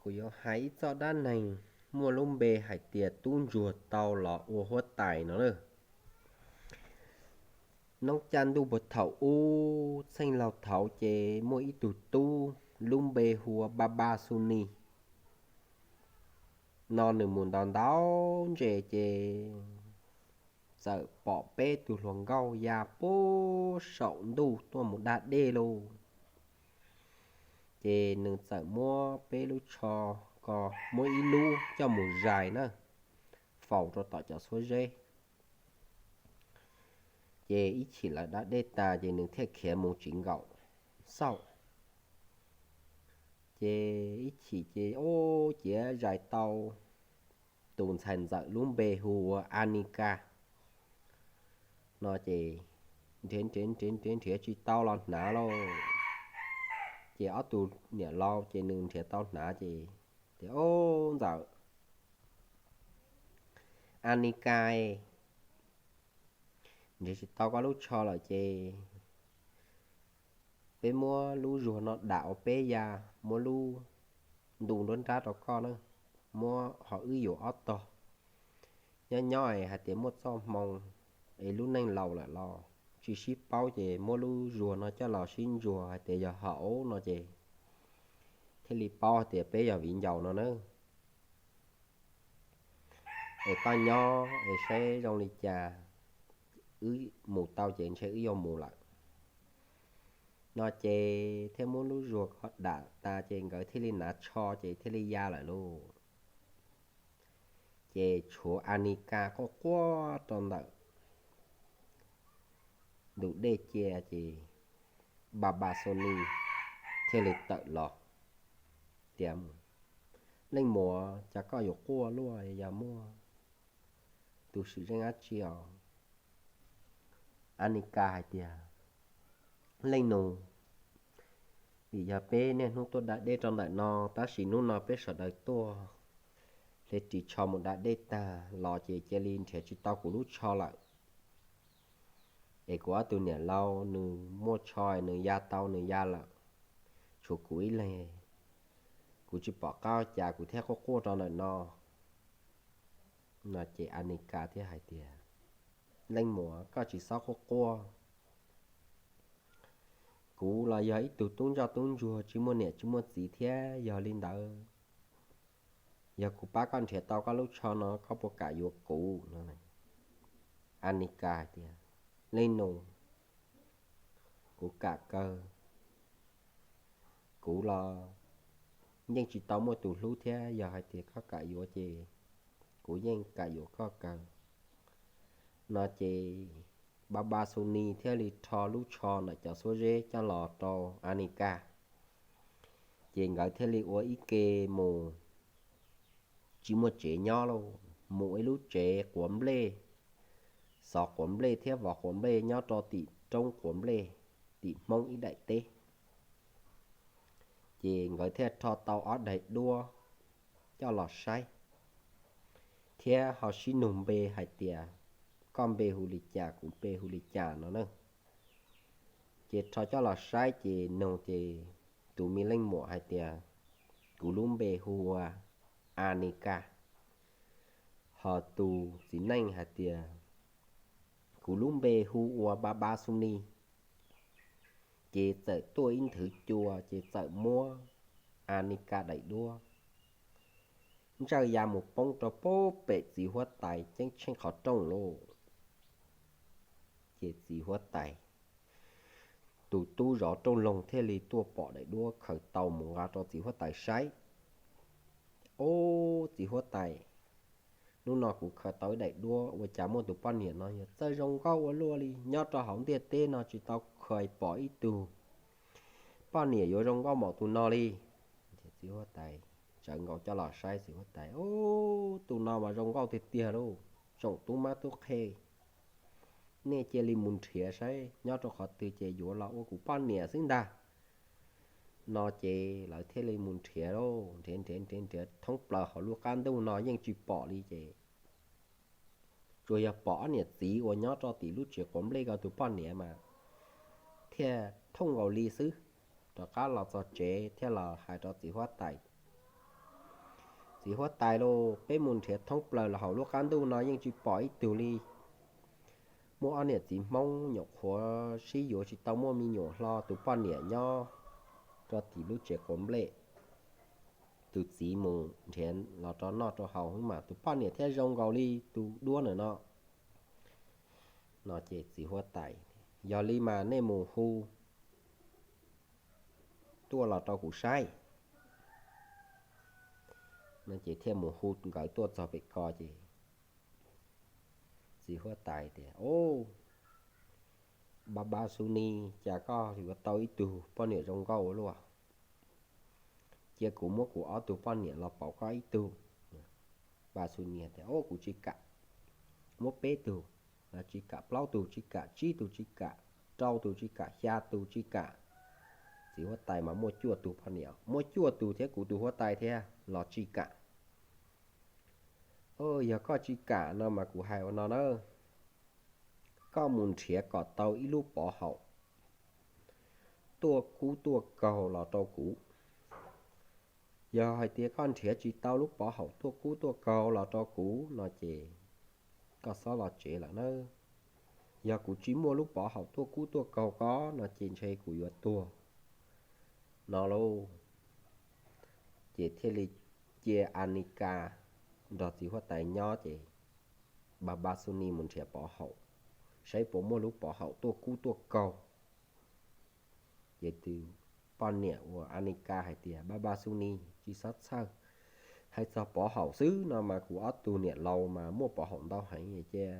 Kuv yuav hais ib txoj dab neeg muaj lub npe hais tias tub ntsuag tau los ua huab tais no na. Noob caj ntuj puag thaum ub txheej laug thaud ces muaj ib tug tub lub npe hu ua Pab Pab Xu Ni no, nws mus ntaus ntaus ntses ces txawm pom peb tug hluas nkauj ya puag saum ntuj tuaj mus da dej lauj. Ces nws txawm muab peb lub tsho ko, muab ib lub coj mus zais na, faus rau tom cov xuab zeb. Ces ib chim lawv da dej tas ces nws thiaj khiav mus tsis nkaum xauj. Ces ib chim ces ub ciav zais tau tus ntxhais ntxawm lub npe hu ua Anika no ces nrhiav nrhiav nrhiav nrhiav nrhiav tsis tau los hnav lauj. Ces ob tug niam laus ces nws nrhiav tau hnav ces tias, Ub ntxawm Anika, nrhiav tsis tau koj lub tsho lawm ces peb muab lub zuag no dam ua peb ya, muab lub ntu nruab nrab rau koj na, muab ho wb yuav ob tog. Nyob nyob es hais tias muaj txoj hmoo es lub neej laus lawm los tsis sib paub ces muab lub zuag no coj los sib ntsuas hais tias yog hom ub no ces thiaj li paub hais tias peb yog viv ncaus no na. Es koj nyob es saib zoo li cas, wb mus tau ces ntshe wb yuav mus lawm no ces thiaj muab lub zuag ko dam tas ces nkawd thiaj li hnav tsho ces thiaj li ya lawm lauj. Ces tshuav Anika quaj quaj rau ntawm ntug dej cia ces Pab Pab Xu Ni thiaj li tawm los tias, Leej muam, cas koj yuav quaj luaj, yog muaj tus sim zeej dab tsi os? Anika hais tias, Leej nus, vim yog peb niaj hnub tuaj da dej rau ntawm no, tab sis hnub no peb sawv daws tuaj hle ris tsho mus da dej tag los ces cia li nrhiav tsis tau kuv lub tsho lawm. Es kuv ob tug niam laus nws muaj tsho nws ya tau nws ya lawm, tshuav kuv ib leeg, kuv tsis pom qab ua cas kuv thiaj quaj quaj rau ntawm no. No ces Anika thiaj hais tias, Leej muam, koj tsis txhob quaj quaj. Kuv los yog ib tug tub ntsoj tub ntsuag tsis muaj niam tsis muaj txiv thiab, yog li ntawd, yog kuv pab koj nrhiav tau koj lub tsho no koj puas kam yuav kuv no? Anika hais tias, Leej nus, kuv kam kawg. Kuv los yeej tsis tau muaj tus hlub thiab, yog hais tias koj kam yuav ces kuv yeej kam yuav koj kawg. No ces Pab Pab Xu Ni thiaj li rho lub tsho ntawm cov xuab zeb coj los rau Anika. Ces nkawd thiaj li ua ib ke mus, tsis muaj tsev nyob lauj, mus ib lub tsev quav nplej, xov quav nplej thiab vov quav nplej nyob rau tim roob quav nplej, tim Hmoob ib daim teb. Ces nkawd thiaj rho tau ob daim duab coj los saib, thiab ho sib nug npe hais tias, Koj npe hu li cas, kuv npe hu li cas no na. Ces rho coj los saib ces nug ces tus me leej muam hais tias, Kuv lub npe hu ua Anika. Ho tus txiv neej hais tias, Kuv lub npe hu ua Pab Pab Xu Ni. Ces txawm tuaj ib nthwv cua ces txawm muab Anika daim duab ntsawj ya mus poob rau pem txiv huab tais ceeb tsheej qhov rooj lauj. Ces txiv huab tais tus tub zov rooj loog thiaj li tuaj pom daim duab khaws tau mus nqa rau txiv huab tais saib. Ub, txiv huab tais, hnub no kuv khaws tau ib daim duab, ua cas muaj tus poj niam no yog txawj zoo nkauj ua luaj li, nyob rau hauv ntiaj teb no tsis tau khaws pom ib tug poj niam yuav zoo nkauj npaum tus no li. Txiv huab tais tsawv nkaus coj los saib, txiv huab tais, Ub, tus no mas zoo nkauj tiag tiag lauj, tsoom tub mab tub qhe, nej cia li mus nrhiav saib nyob rau qhov twg ces yuav los ua kuv poj niam xwb ntag. No ces lawv thiaj li mus nrhiav lauj, nrhiav nrhiav nrhiav nrhiav thoob plaws hauv lub qab ntuj no yeej tsis pom li ces tsuas yog pom ob niam txiv uas nyob rau tim lub tsev quav nplej ko tus poj niam mas thiaj thooj nkaus li xwb. Rov qab los txog tsev thiaj los hais rau txiv huab tais, Txiv huab tais lauj, peb mus nrhiav thoob plaws los hauv lub qab ntuj no yeej tsis pom ib tug li. Muaj ob niam txiv Hmoob nyuam qhuav sib yuav tsis tau muaj me nyuam hlo, tus poj niam nyob rau tim lub tsev quav nplej. Tus txiv mus nrhiav los rau noj rau haus mas tus poj niam thiaj zoo nkaus li tus duab ntawm no. No ces txiv huab tais, yog li mas nej mus hu tuaj los rau kuv saib. No ces thiaj mus hu nkawd tuaj txog pem ko ces txiv huab tais tias, Ub, Baba Su Ni, cas koj yuav tau ib tug poj niam zoo nkauj ua luaj. Cia kuv muab kuv ob tug poj niam los pauv koj ib tug. Baba Su Ni tias, Ub, kuv tsis kam. Muab peb tug, tsis kam, plaub tug tsis kam, tsib tug tsis kam, rau tus tsis kam, xya tus tsis kam. Txiv huab tais mas muaj cuaj tug poj niam, muab cuaj tus thiab kuv tus huab tais thiab los tsis kam. Yog koj tsis kam no mas kuv hais ua no na, koj mus nrhiav kom tau ib lub pov haum tuaj kub tuaj kaug los rau kuv. Yog hais tias koj nrhiav tsis tau lub pov haum tuaj kub tuaj kaug los rau kuv no ces koj txhob los tsev lawm na. Yog kuv tsis muaj lub pov haum tuaj kub tuaj kaug koj no ces ntshe kuv yuav tuag no lauj. Ces thiaj li cia Anika nrog txiv huab tais nyob ces Baba Su Ni mus nrhiav pov haum, saib puas muaj lub pov haum tuaj kub tuaj kaug. Ces tus poj niam uas Anika hais tias, Baba Su Ni, tsis txhob txhawj, hais txog pov haum xwb no mas kuv ob tug niam laus mas muaj pov haum ntau heev, cia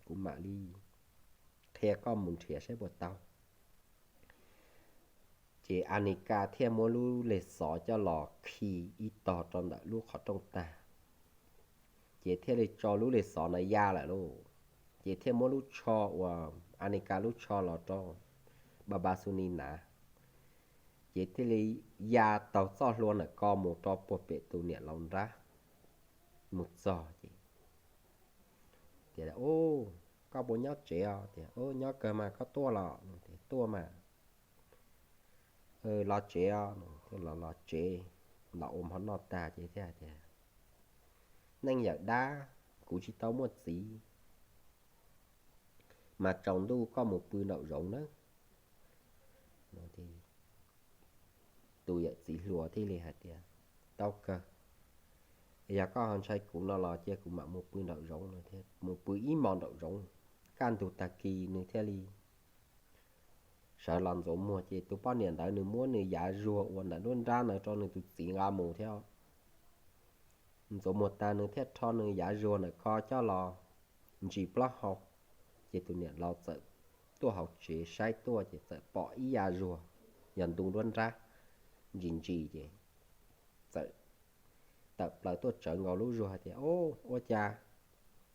kuv mam li qhia koj mus nrhiav saib puas tau. Ces Anika thiaj muab lub leg xov coj los khi ib tog rau ntawm lub qhov rooj tag, ces thiaj li tso lub leg xov na ya lawm lauj. Ces thiaj muab lub tsho uas Anika lub tsho los rau Baba Su Ni na, ces thiaj li ya taug txoj hlua ntawm ko mus rau puag pem tus niam laus nrab. Mus txog ces tias, Ub, koj puas nyob tsev os? Tias, Nyob kawg mas, koj tuaj los? Tias, Tuaj mas, los tsev os. Thiaj los los tsev, los ua hmo noj tag ces thiaj tias, Neej yawm dab, kuv tsis tau muaj txiv, mas tsaus ntuj koj mus pw nraum zoov nawb. Tus yawm txiv hluas thiaj li hais tias, Tau kawg, yog koj ho ntshai kuv no los cia kuv mam mus pw nraum zoov no thiab. Mus pw ib hmos nraum zoov, kaj ntug tag kis nws thiaj li sawv los ntxuav muag ces tus poj niam ntawd nws muab nws yav zuag uas ntawm nruab nrab ntawd rau nws tus txiv nqa mus thiab. Ntxuav muag tas nws thiaj rho nws yav zuag ntawm ko coj los ntsis plaub hau, ces tus niam laus txawm tuaj hauv tsev saib tuaj ces txawm pom ib yav zuag yog ntu nruab nrab ntsis ntsis ces txawm tawm plaws tuaj tsawv nkaus lub zuag hais tias, Ub, ua cas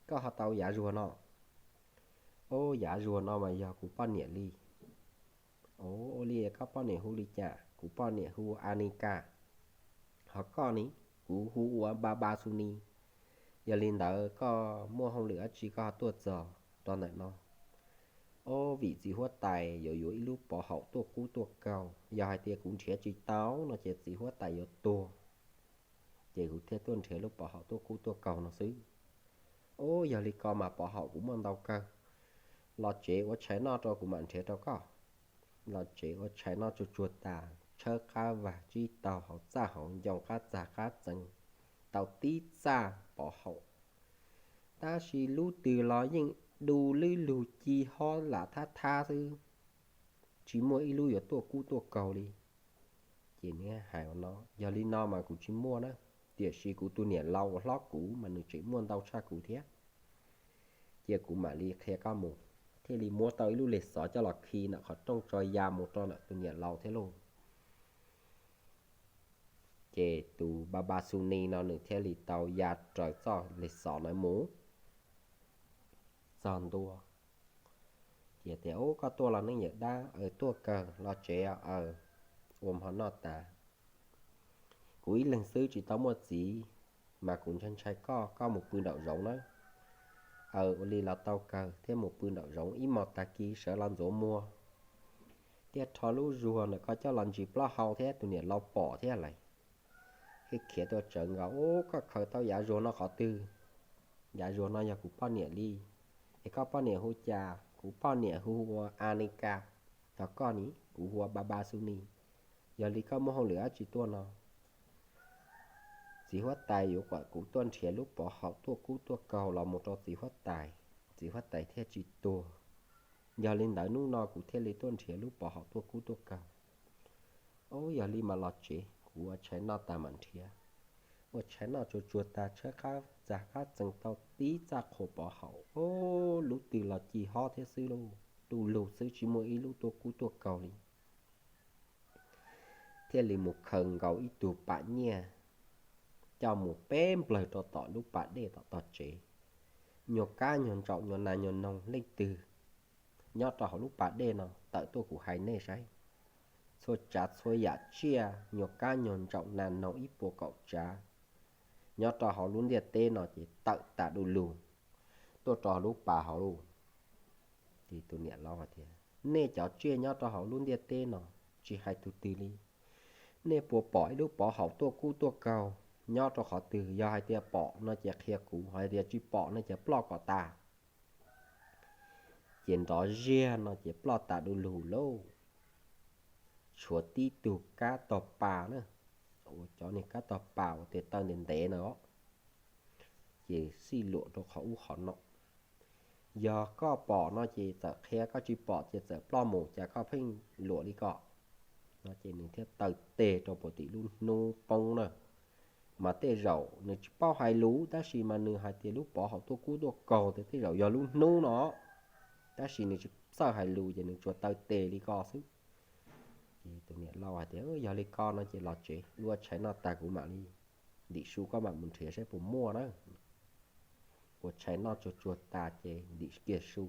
koj ho tau yav zuag no? Ub, yav zuag no mas yog kuv poj niam li. Ub, ua li koj poj niam hu li cas? Kuv poj niam hu Anika. Ho koj ne? Kuv hu ua Baba Su Ni. Yog li ntawd koj muaj hauj lwm dab tsi koj ho tuaj txog rau ntawm no? Ub, vim txiv huab tais yuav yuav ib lub pov haum tuaj kub tuaj kaug, yog hais tias kuv nrhiav tsis tau no ces txiv huab tais yuav tuag, ces kuv thiaj tuaj nrhiav lub pov haum tuaj kub tuaj kaug no xwb. Ub, yog li ko mas pov haum kuv muaj ntau kawg. Los tsev ua tshais noj rau kuv mam nrhiav rau koj. Los tsev ua tshais noj tsuag tsuag tas, tshawb qab vag tsib taug hauv txaj hauv ncoo qab txag qab txees, tau tib txaj pov haum, tab sis lub twg los yeej du lwb lug ci hob lam thab thab xwb, tsis muaj ib lub yuav tuaj kub tuaj kaug li. Ces nws hais ua no, yog li no mas kuv tsis muaj na, tiam sis kuv tus niam laus uas hlob kuv mas nws tseem muaj ntau tshaj kuv thiab. Cia kuv mam li qhia koj mus. Thiaj li muab tau ib lub leg xov coj los khi ntawm qhov rooj tso ya mus rau ntawm tus niam laus thiab lauj. Ces tus Baba Su Ni no nws thiaj li tau ya raws txoj leg xov ntawd mus txog ntua. Ces tias, Ub, koj tuaj los neej yawm dab? Aws, tuaj kawg, los tsev. Aws, ua hmo noj tas. Kuv ib leeg xwb tsis tau muaj txiv, mas kuv ntshai ntshai koj, koj mus pw nraum zoov nawb. Aws, ua li los tau kawg, thiaj mus pw nraum zoov ib hmos tag kis sawv los ntxuav muag, thiaj rho lub zuag ntawm ko coj los ntsis plaub hau thiab tus niam laus pom thiab lawm. Khiav tuaj tsawv nkaus, Ub, koj khaws tau yav zuag no qhov twg? Yav zuag no yog kuv poj niam li. Es koj poj niam hu cas? Kuv poj niam hu ua Anika, ho koj ne? Kuv hu ua Baba Suni. Yog li koj muaj hauj lwm dab tsi tuaj no? Txiv huab tais yuav kom kuv tuaj nrhiav lub pov haum tuaj kub tuaj kaug los mus rau txiv huab tais, txiv huab tais thiaj tsis tuag. Yog li ntawd hnub no kuv thiaj li tuaj nrhiav lub pov haum tuaj kub tuaj kaug. Ub, yog li mas los tsev, kuv ua tshais noj tas mam nrhiav. Ua tshais noj tsuag tsuag tas, tshawb qab txag qab txee tau tib txaj qhua pov haum, ub, lub twg los ci hob thiab xwb lauj, du lug xwb, tsis muaj ib lub tuaj kub tuaj kaug li. Thiaj li mus khaws nkaus ib tug pam nyiaj coj mus peb nplawg rau tom lub pas dej tom tog tsev. Nyuag kab nyuag ntsaum nyuag nas nyuag noog leej twg nyob rau hauv lub pas dej no tawm tuaj kuv hais nej saib. Txhua tsav txhua yam tsiaj nyuag kab nyuag ntsaum nas noog ib puas kaum tsav nyob rau hauv lub ntiaj teb no ces tawm tas du lug tuaj rau hauv lub pas hauv lauj. Ces tus niam laus hais tias, nej cov tsiaj nyob rau hauv lub ntiaj teb no, tsis hais tus twg li, nej puas pom ib lub pov haum tuaj kub tuaj kaug nyob rau qhov twg? Yog hais tias pom no ces qhia kuv, hais tias tsis pom no ces ploj kom tas. Ces nrov ziag no ces ploj tas du lug lauj. Tshuav tib tug kab tog pas na, ua cov niag kab tog pas uas tes taw ntev ntev na, ces xij luam rau qhov ub qhov no. Yog koj pom no ces txawm qhia, koj tsis pom ces txawm ploj mus, cas koj pheej luam li ko? No ces nws thiaj taw tes rau puag tim lub hnub poob na. Mas tej zaum nws tsis paub hais lus, tab sis mas nws hais tias lub pov haum tuaj kub tuaj kaug tias tej zaum yog lub hnub no, tab sis nws tsis txawj hais lus ces nws tsuas taw tes li ko xwb. Ces tus niam laus hais tias, yog li ko no ces los tsev, ua tshais noj tas kuv mam li ntim su, koj mam mus nrhiav saib puas muaj na. Ua tshais noj tsuag tsuag tas ces ntim kiag su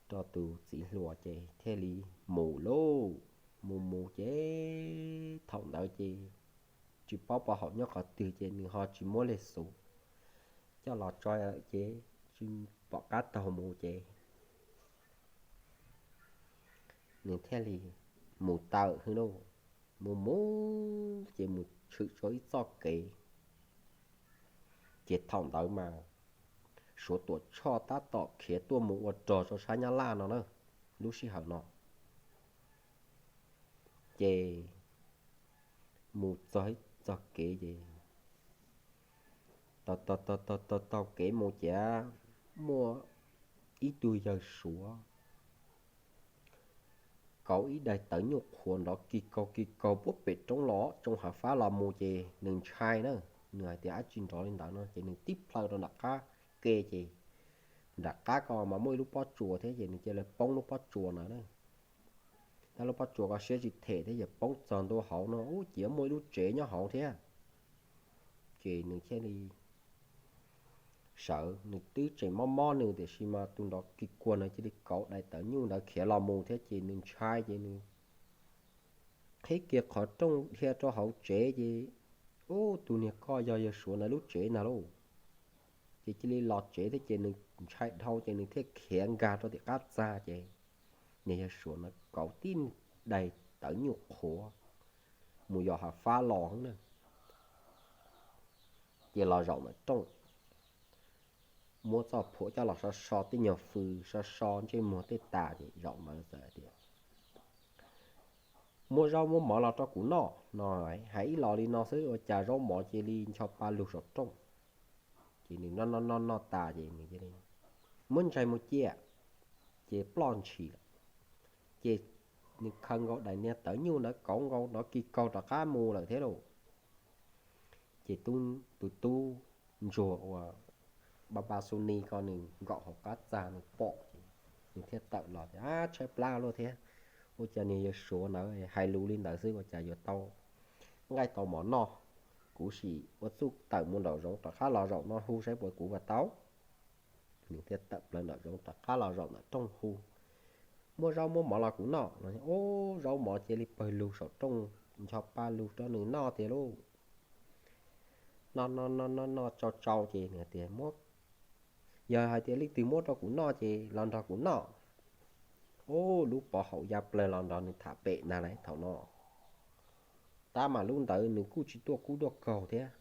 rau tus txiv hluas ces thiaj li mus lauj. Mus mus ces thaum ntawd ces tsis paub pov haum nyob qhov twg ces nws ho tsis muab lej xuv coj los tso lawm ces tsis pom qab taug mus ces nws thiaj li mus tawm hwb lauj. Mus mus ces mus tshwm rau ib txoj kev. Ces thaum ntawd mas Suav Tuam Tshoj tab tom khiav tuaj mus ua rog rau sab Nyab Laj no na, lub sij hawm no. Ces mus txog ib txoj kev ces taug taug taug kev mus ces muaj ib tug yawg Suav kauv ib daim tawv nyuj qhuav nrov kis kaug kis kaug puag pem roob los, tsoo hav fab los mus ces nws ntshai na. Nws hais tias dab tsi nrov li ntawd no ces nws tib plhaw rau nram qab ke ces nram qab ko mas muaj ib lub pob tsuas thiab ces nws cia li poob lub pob tsuas ntawd na. Tab lub pob tsuas ko siab tsis them thiab ces poob txog ntua hauv no ub, ces muaj ib lub tsev nyob hauv thiab. Ces nws thiaj li sawv, nws twb tseem mob mob nws tiam sis mas tus nrov kis kuag ntawd cia li kauv daim tawv nyuj ntawd khiav los mus thiab ces nws ntshai ces nws qhib kiag qhov rooj dhia rau hauv tsev ces, ub, tus niag ko yog yawg Suav ntawd lub tsev ntag lauj. Ces cia li los tsev thiab ces nws ntshai dhau ces nws thiaj khiav nkag rau tim qab txag ces niag yawg Suav ntawd kauv tib daim tawv nyuj qhuav mus yos hav fab los na. Ces los zaum ntawm rooj, muab txoj phuam coj los so so tej nyuag fws, so so ntsej muag tej tas ces zaum ntawd txawm tias, muab zaub muab mov los rau kuv noj no. Hais ib los li no xwb ua cas zaub mov cia li ncho pa lug saum rooj. Ces nws noj noj noj noj tas ces nws cia li muab ntsais mus cia, ces ploj ntshis lawm. Ces nws khaws nkaus daim niag tawv nyuj ntawd kauv nkaus nrov kis kaug rov qab mus lawm thiab lauj. Ces tus tub ntsuag uas Baba Suni ko nws nkaum hauv qab txag nws pom ces nws thiaj tawm los tias, tshaib plab luaj thiab, ua cas niag yawg Suav ntawd hais lus li ntawd xwb ua cas yuav tau nqaij tau mov noj. Kuv sim ua txuj tawm mus nraum zoov rov qab los zaum no hu saib puas kuv puas tau. Nws thiaj tawm plaws nraum zoov rov qab los zaum ntawm rooj hu, muab zaub muab mov los kuv noj no. Ub, zaub mov cia li pawg lug saum rooj, ncho pa lug rau nws noj tiag lauj. Noj noj noj noj noj tsau tsau ces nws tias, yog hais tias leej twg muab rau kuv noj ces los nrog kuv noj. Ub, lub pov haum ya plaws los nrog nws tham pem ntag lauj thaum no. Tab mas lub ntawd nws kuj tsis tuaj kub tuaj kaug thiab,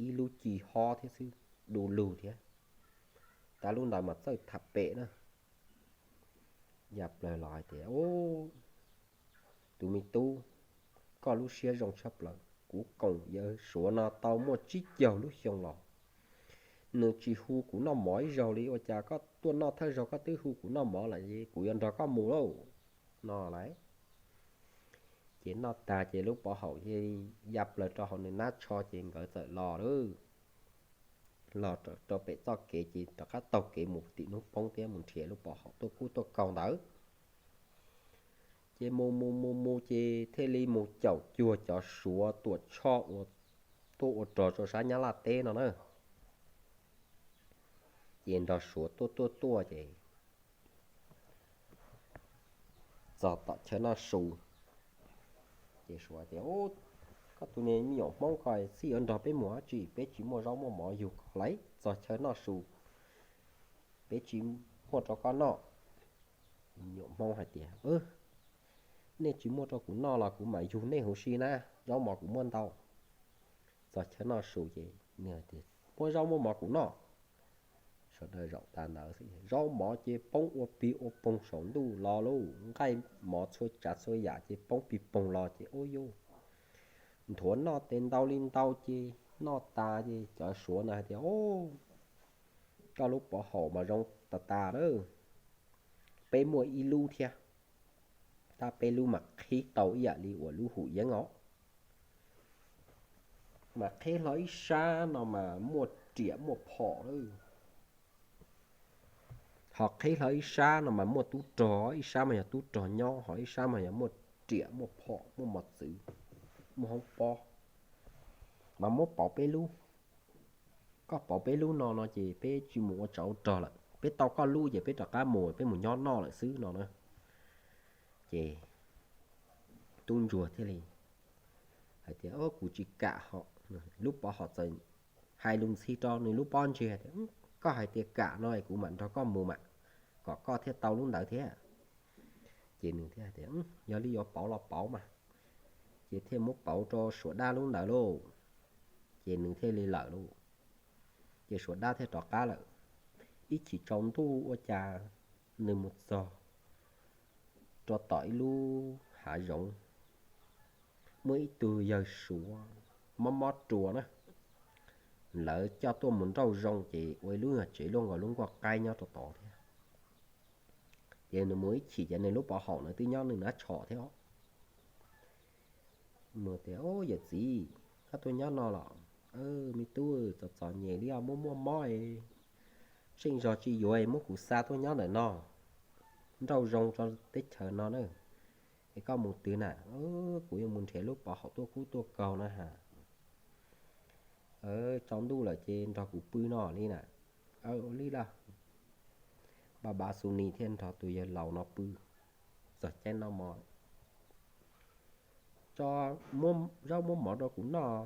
ib lub ci hob thiab xwb, du lug thiab. Tab lub ntawd mas txawj tham pem na. Ya plaws los hais tias, Tus me tub, koj lub siab zoo tshaj plaws. Kuv koom yawg Suav no tau muaj tsib caug lub xyoo los, nws tsis hu kuv noj mov ib zaug li, ua cas koj tuaj noj thawj zaug koj twb hu kuv noj mov lawm, kuv yuav nrog koj mus lauj, no lauj. Ces noj tag ces lub pov haum ya plaws rau hauv nws nab tsho ces nkawd txawm los lawm. Los rau pem txoj kev ces rov qab taug kev mus tim hnub poob thiab mus nrhiav lub pov haum tuaj kub tuaj kaug ntawd. Ces mus mus mus mus ces thiaj li mus caum cuag cov Suav tuam tshoj uas tuaj ua rog rau sab Nyab Laj teb no na. Ces nrog Suav tuaj tuaj tuaj ces txog tom chaw noj su. Ces Suav tias, Koj tus niag me nyuam Hmoob ko, txij yuav nrog peb mus dab tsi? Peb tsis muaj zaub muaj mov yug koj lauj. Txog chaw noj su, peb tsis muaj rau koj noj. Me nyuam Hmoob hais tias, Nej tsis muaj rau kuv noj los kuv mam yug nej huv si na, zaub mov kuv muaj ntau. Txog chaw noj su ces nws tias, Muab zaub muab mov kuv noj. Sawv daws zaum tas ntawd, zaub mov ces poob ua pig ua poog saum ntuj los lauj, nqaij mov txhua tsav txhua yam ces poob pig poog los ces ua yuj, nthuav noj tes ntau li ntau ces noj tas ces cov Suav na hais tias, Koj lub pov haum mas zoo tas tas lawm, peb muaj ib lub thiab, tab peb lub mas qhib tau ib yam li uas lub hum yeeb os. Mas qhib hlo ib sab no mas muaj riam muaj phom lawm. Ho qhib hlo ib sab no mas muaj tub rog, ib sab mas yog tub rog nyob, ho ib sab mas yog muaj riam muaj phom muaj mos txwv, muaj hoob pob. Mas muab pauv peb lub. Koj pauv peb lub no no ces peb tsis mus ua tsov ua rog lawm, peb tau koj lub ces peb rov qab mus, peb mus nyob noj lawm xwb no na. Ces tub ntsuag thiaj li hais tias, Kuv tsis kam ho. Lub pov haum txawm hais lus ntxhi rau nws lub pob ntseg tias, Koj hais tias kam no es kuv mam nrog koj mus mas, kom koj thiaj tau lub ntawd thiab. Ces nws thiaj tias, Yog li yuav pauv los pauv mas. Ces thiaj muab pauv rau Suav dab lub ntawd lauj. Ces nws thiaj li lawm lauj. Ces Suav dab thiaj rov qab lawm. Ib chim tsaus ntuj ua cas nws mus txog rau tom ib lub hav zoov, muaj ib tug yawg Suav mob mob ruas na, lawv coj tuaj mus nrauj zoo ces ua ib lub nyuag tsev luaj nkaus lub nkuaj qaib nyob rau tod thiab. Ces nws mus ib chim ces nws lub pov haum na twb nyob nws nab tshom thiab os. Mus tias, Yawm txiv, koj tuaj nyob no los? Me tub, txom txom nyem li os, muaj muaj mob, seej zog tsis yuav, muab kuv xa tuaj nyob ntawm no nrauj zoo rau teb chaws no na. Es koj mus twg na? Kuv yuav mus nrhiav lub pov haum tuaj kub tuaj kaug na has. Tsaus ntuj lawm ces nrog kuv pw no li na. Ua li lawm. Npaj npaj xu ni thiaj nrog tus yawg laus no pw. Txog caij noj mov, tso zaub muab mov rau kuv noj.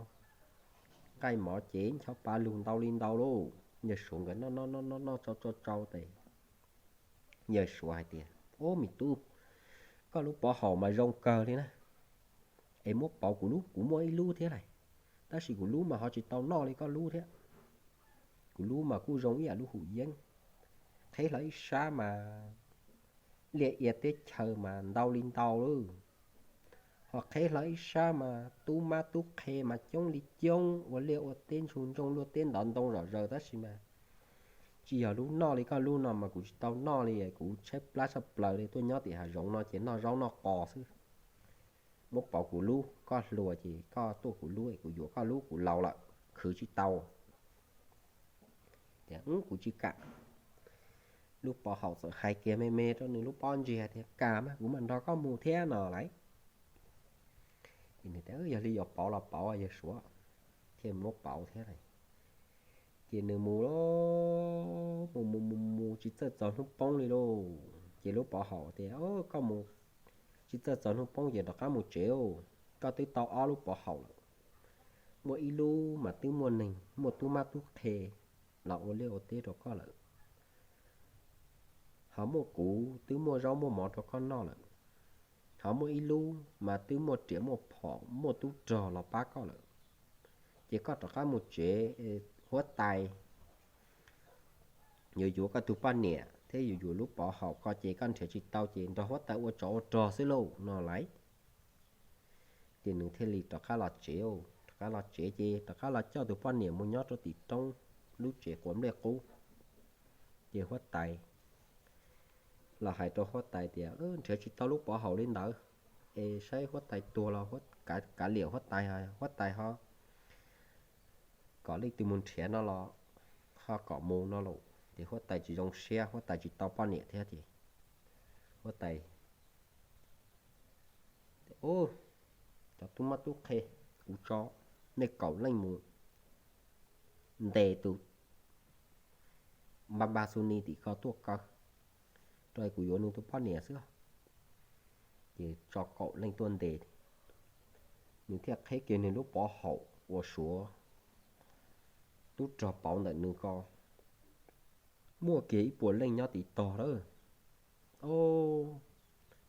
Nqaij mov ces ncho pa lug ntau li ntau lauj. Yawg Suav nkawd noj noj noj noj noj tsau tsau tsau tes, yawg Suav hais tias, Ub me tub, koj lub pov haum mas zoo kawg li na. Es muab pauv kuv lub, kuv muaj ib lub thiab lauj, tab sis kuv lub mas ho tsis tau noj li koj lub thiab. Kuv lub mas kuj zoo ib yam lub hum yeeb, qheb hlo ib sab mas liaj ia teb chaws mas ntau li ntau lauj. Ho qheb hlo ib sab mas tub mab tub qhe mas coob li coob, ua liaj ua teb ntsuj ntsooj luaj teb ntov ntoo zom zaws, tab sis mas tsis yog lub noj li koj lub no mas kuv tsis tau noj li, kuv tshaib plab tshaj plaws li, tuaj nyob tim hav zoov no ces noj zaub noj qos xwb. Muab pauv kuv lub, koj hluas ces koj tuaj kuv lub, kuv yuav koj lub kuv laus lawm, khwv tsis tau. Tias, Kuv tsis kam. Lub pov haum txawm hais kiag me me rau nws lub pob ntseg tias, Kam mas, kuv mam nrog koj mus thiab no lauj. Ces nws tias, Yog li yuav pauv los pauv, yawg Suav. Thiaj muab pauv thiab lauj. Ces nws mus lauj, mus mus mus mus tsis txawj txog hnub poob li lauj. Ces lub pov haum tias, Koj mus tsis txawj txog hnub poob ces rov qab mus tsev, koj twb tau ob lub pov haum lawm. Muaj ib lub mas twb muaj neeg, muaj tub mab tub qhe los ua liaj ua teb rau koj lawm. Ho muaj kuv twb muaj zaub muaj mov rau koj noj lawm. Ho muaj ib lub mas twb muaj riam muaj phom muaj tub rog los pab koj lawm, ces koj rov qab mus tsev, huab tais yuav yuav koj tus poj niam thiab yuav yuav lub pov haum ko ces koj nrhiav tsis tau ces nrog huab tais ua tsov ua rog xwb lauj no lauj. Ces nws thiaj li rov qab los tsev, rov qab los tsev ces rov qab los coj tus poj niam mus nyob rau tim roob lub tsev quav nplej qub. Ces huab tais los hais rau huab tais tias, Nrhiav tsis tau lub pov haum li ntawd, es saib huab tais tuag los kav liam huab tais, huab tais ho kom leej twg mus nrhiav no los ho kom mus no lauj. Ces huab tais tsis zoo siab, huab tais tsis tau poj niam thiab ces huab tais, Cov tub mab tub qhe, kuv tso nej kaum leej mus ntes tus Npa Npa Xu Ni tim ko tuaj kaw, rau kuv yuav nws tus poj niam xwb. Ces tso kaum leej tuaj ntes, nws thiaj qheb kiag nws lub pov haum uas suav tub rog pauv ntawm nws ko, muaj kiag ib puas leej nyob tim tog lawm.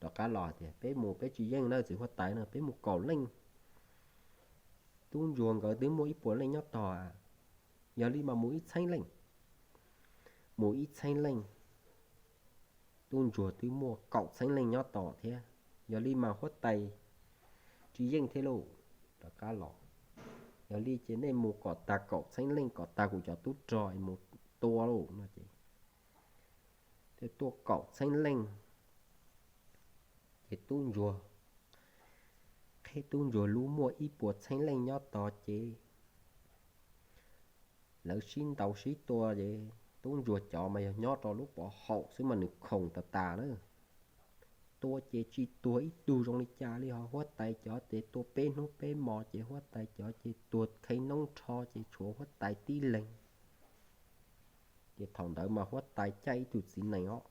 Rov qab los tias, Peb mus peb tsis yeej na txiv huab tais na, peb mus kaum leej. Tub ntsuag nkawd twb muaj ib puas leej nyob tog, yog li mas mus ib txheeb leej. Mus ib txheeb leej, tub ntsuag twb muaj kaum txheeb leej nyob tog thiab, yog li mas huab tais tsis yeej thiab lauj. Rov qab los, Yog li ces nej mus kom tag kaum txheeb leej kom tag kuv cov tub rog es mus tua lauj no ces thiaj tuaj kaum txheeb leej. Ces tub ntsuag, qheb tub ntsuag lub muaj ib puas txheeb leej nyob tog ces lawv sib ntaus sib tua ces tub ntsuag cov mas yog nyob rau lub pov haum xwb mas nws khoom tas tas na. Tua ces tsis tuag ib tug zoo li cas li, ho huab tais cov ces tua peb hnub peb hmos ces huab tais cov ces tuag kheev noob rho ces tshuav huab tais tib leeg. Ces thaum ntawd mas huab tais caij ib tug txiv nees os,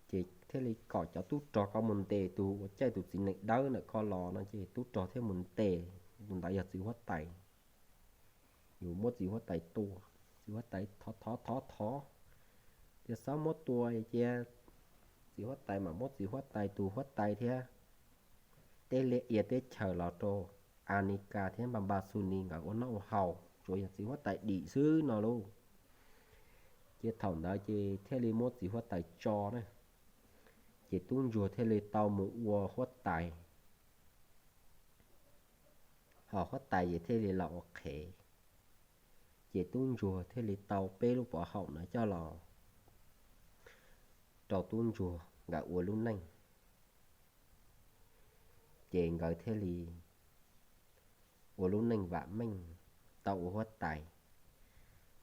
ces thiaj li kom cov tub rog ko mus ntes tus uas caij tus txiv nees dawb ntawm ko los no ces tub rog thiaj mus ntes, tus ntawd yog txiv huab tais. Yus muab txiv huab tais tua, txiv huab tais thov thov thov thov tias txhob muab tua cia, txiv huab tais mam muab txiv huab tais tus huab tais thiab teb liaj ia teb chaws los rau Anika thiab Npa Npa Xu Ni nkawd ua noj ua haus, tsuas yog txiv huab tais dim xwb no lauj. Ces thaum ntawd ces thiaj li muab txiv huab tais tso na, ces tub ntsuag thiaj li tau mus ua huab tais, ho huab tais ces thiaj li los ua qhev. Ces tub ntsuag thiaj li tau peb lub pov haum no coj los rau tub ntsuag nkawd ua lub neej. Ces nkawd thiaj li ua lub neej vam meej, tau ua huab tais.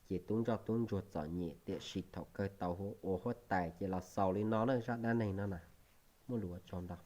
Ces tub ntsoj tub ntsuag txom nyem, tiam sis thaum kawg tau ua huab tais. Ces los xaus li no na, zaj dab neeg no na, muaj lus ua tsaug ntau.